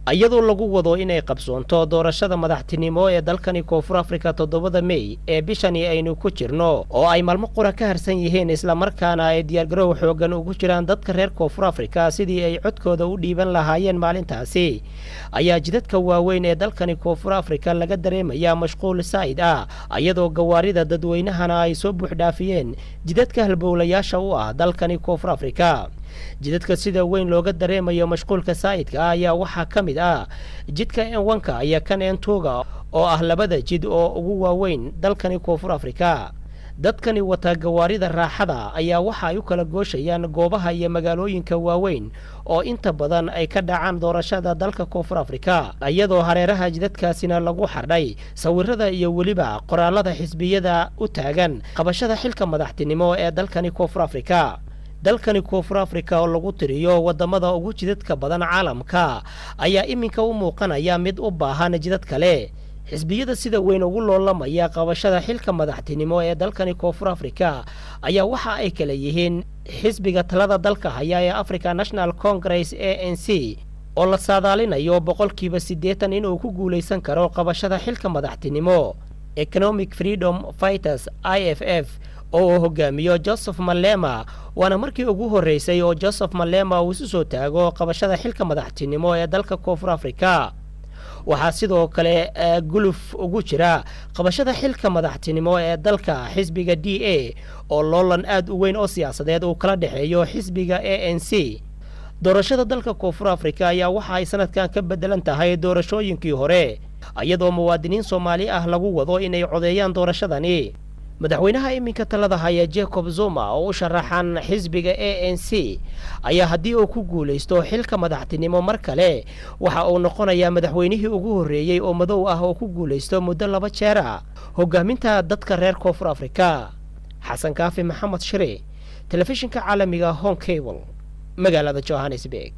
Iyadoo lagu wado inay qabsoonto doorashada madaxtinimo ee dalkani Koonfur Afrika 7-da Mey ee bishani aynu ku jirno, oo ay maalmo qura ka harsan yihiin, islamarkaana ay diyaargarow xoogan ugu jiraan dadka reer Koonfur Afrika sidii ay codkooda u dhiiban lahaayeen maalintaasi, ayaa jidadka waaweyn ee dalkani Koonfur Afrika laga dareemayaa mashquul saa'id ah, iyadoo gawaarida dadweynahana ay soo buuxdhaafiyeen jidadka halbowlayaasha u ah dalkani Koonfur Afrika. Jidadka sida weyn looga dareemayo mashquulka saa'idka ah ayaa waxaa ka mid ah jidka N1-ka iyo kan N2-ga, oo ah labada jid oo ugu waaweyn dalkani Koonfur Afrika. Dadkani wataa gawaarida raaxada ayaa waxa ay u kala gooshayaan goobaha iyo magaalooyinka waaweyn oo inta badan ay ka dhacaan doorashada dalka Koonfur Afrika, iyadoo hareeraha jidadkaasina lagu xardhay sawirada iyo weliba qoraalada xisbiyada u taagan qabashada xilka madaxtinimo ee dalkani Koonfur Afrika. Dalkani Koonfur Afrika, oo lagu tiriyo wadamada ugu jidadka badan caalamka, ayaa iminka u muuqanaya mid u baahan jidad kale. Xisbiyada sida weyn ugu loolamaya qabashada xilka madaxtinimo ee dalkani Koonfur Afrika ayaa waxa ay kala yihiin xisbiga talada dalka haya ee Africa National Congress, ANC, oo la saadaalinayo 80% inuu ku guulaysan karo qabashada xilka madaxtinimo, Economic Freedom Fighters, EFF, oo uu hogaamiyo Joseph Malema, waana markii ugu horreysay oo Joseph Malema uu isu soo taago qabashada xilka madaxtinimo ee dalka Koonfur Afrika. Waxaa sidoo kale guluf ugu jira qabashada xilka madaxtinimo ee dalka xisbiga DA, oo loolan aad u weyn oo siyaasadeed uu kala dhexeeyo xisbiga ANC. Doorashada dalka Koonfur Afrika ayaa waxa ay sanadkan ka bedelan tahay doorashooyinkii hore, iyadoo muwaadiniin Soomaali ah lagu wado inay codeeyaan doorashadani. Madaxweynaha iminka talada haya, Jacob Zuma, oo u sharaxan xisbiga ANC, ayaa haddii uu ku guulaysto xilka madaxtinimo mar kale, waxa uu noqonayaa madaxweynihii ugu horreeyey oo madow ah oo ku guulaysto muddo laba jeer ah hogaaminta dadka reer Koonfur Afrika. Xasan Kaafi Maxamed Shire, Telefishinka Caalamiga Horn Cable, magaalada Johannesburg.